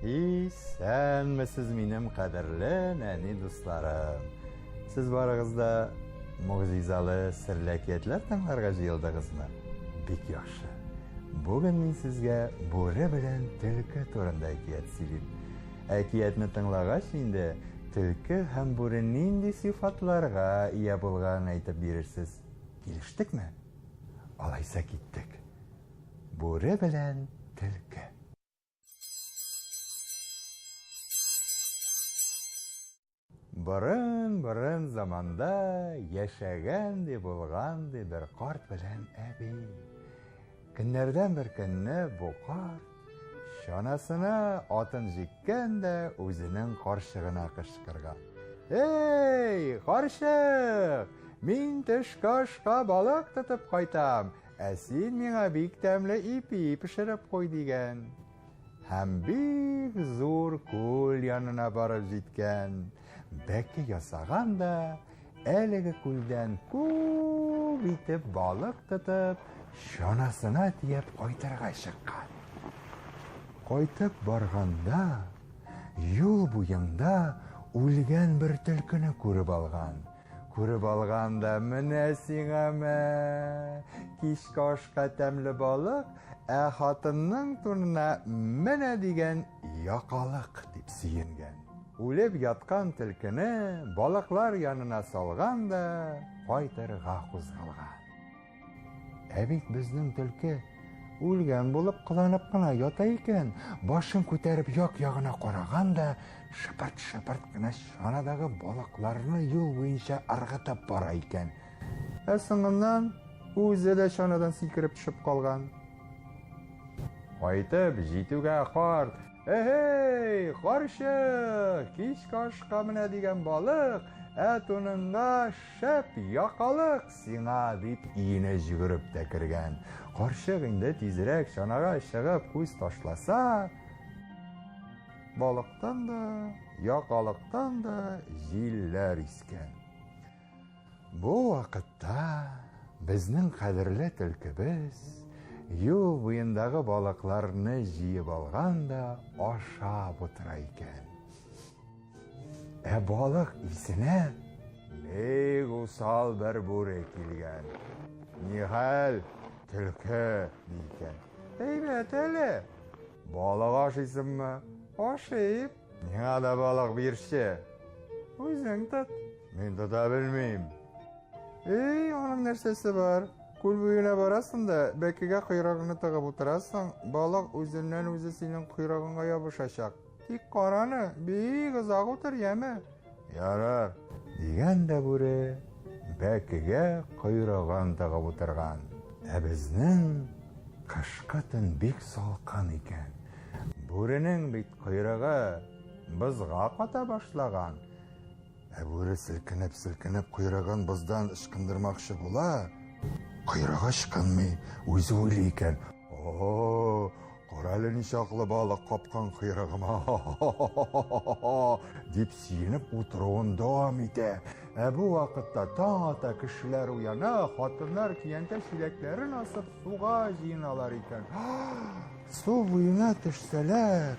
Исәнмесез, минем кадерле нәни дусларым. Сез барыгыз да могҗизалы серле әкиятләр тыңларга җыелдыгызмы? Бик яхшы. Бүген мин сезгә бүре белән төлке турында әкият сөйлим. Әкиятне тыңлагач инде, төлке һәм бүре нинди сыйфатларга ия булганын әйтеп бирерсез. Килештекме? Алайса киттек. Бүре белән төлке. Борын-борын заманда яшәгән ди булган ди бер карт белән әби. Көннәрдән бер көнне бу карт чанасына атын җиккән дә үзенең карчыгына кычкырган. Эй, карчык! Мин төшке ашка балык тотып кайтам, ә син миңа бик тәмле ипи пешереп куй, дигән. Һәм бик зур күл янына барып җиткән. Бәке ясаган да, әлеге күлдән күп итеп балык тотып, чанасына төяп кайтырга чыккан. Кайтып барганда, юл буенда үлгән бер төлкене күреп алган. Күреп алган да, менә сиңа мә! Кичке ашка тәмле балык, ә хатынның тунына менә дигән якалык, дип сөенгән. Үлеп яткан төлкене балыклар янына салган да кайтырга кузгалган. Ә бит безнең төлке үлгән булып кыланып кына ята икән, башын күтәреп як-ягына караган да шыпырт-шыпырт кына чанадагы балыкларны юл буенча ыргытып бара икән. Ә соңыннан үзе дә чанадан сикереп төшеп калган. Кайтып җитүгә карт Эһей, карчык, кичке ашка менә дигән балык, ә туныңа шәп якалык сиңа, дип өенә җөгереп тә кергән. Карчык инде тизрәк чанага чыгып күз ташласа, балыктан да, якалыктан да җилләр искән. Бу вакытта безнең кадерле төлкебез юл буендагы балыкларны җыеп алган да ашап утыра икән. Ә балык исенә бик усал бер бүре килгән. Нихәл, төлке, ди икән. Әйбәт әле. Балык ашыйсыңмы? Ашыйм. Миңа да балык бирче. Үзең тот. Мин тота белмим. Эй, аның нәрсәсе бар? Күл буена барасың да, бәкегә койрыгыңны тыгып утырасың, балык үзеннән-үзе синең койрыгыңа ябышачак. Тик караны, бик озак утыр, яме. Ярар, дигән дә бүре бәкегә койрыгын тыгып утырган. Ә безнең кышкы төн бик салкын икән. Бүренең бит койрыгы бозга ката башлаган. Ә бүре селкенеп-селкенеп койрыгын боздан ычкындырмакчы була. Койрыгы ычкынмый, үзе уйлый икән. О, кара әле ничаклы балык капкан койрыгыма, дип сөенеп утыруын дәвам итә. Ә бу вакытта таң ата, кешеләр уяна, хатыннар көянтә чиләкләрен асып суга җыеналар икән. Су буена төшсәләр,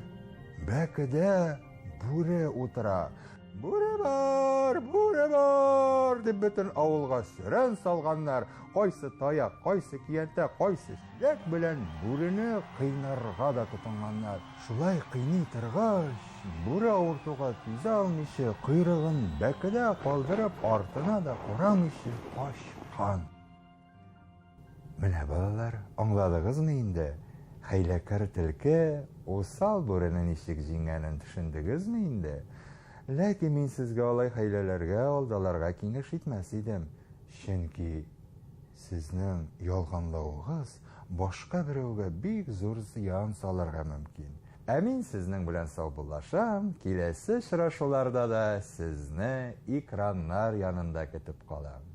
бәкедә бүре утыра. Бүре бар, бүре бар, дип бөтен авылга сөрән салганнар. Кайсы таяк, кайсы көянтә, кайсы чиләк белән бүрене кыйнарга да тотынганнар. Шулай кыйный торгач, бүре авыртуга түзә алмыйча, койрыгын бәкедә калдырып, артына да карамыйча качкан. Менә, балалар, аңладыгызмы инде? Хәйләкәр төлке усал бүрене ничек җиңгәнен төшендегезме инде? Ләкин мин сезгә алай хәйләләргә, алдаларга киңәш итмәс идем. Чөнки сезнең ялганлавыгыз башка берәүгә бик зур зыян салырга мөмкин. Ә мин сезнең белән саубуллашам, киләсе очрашуларда да сезне экраннар янында көтеп калам.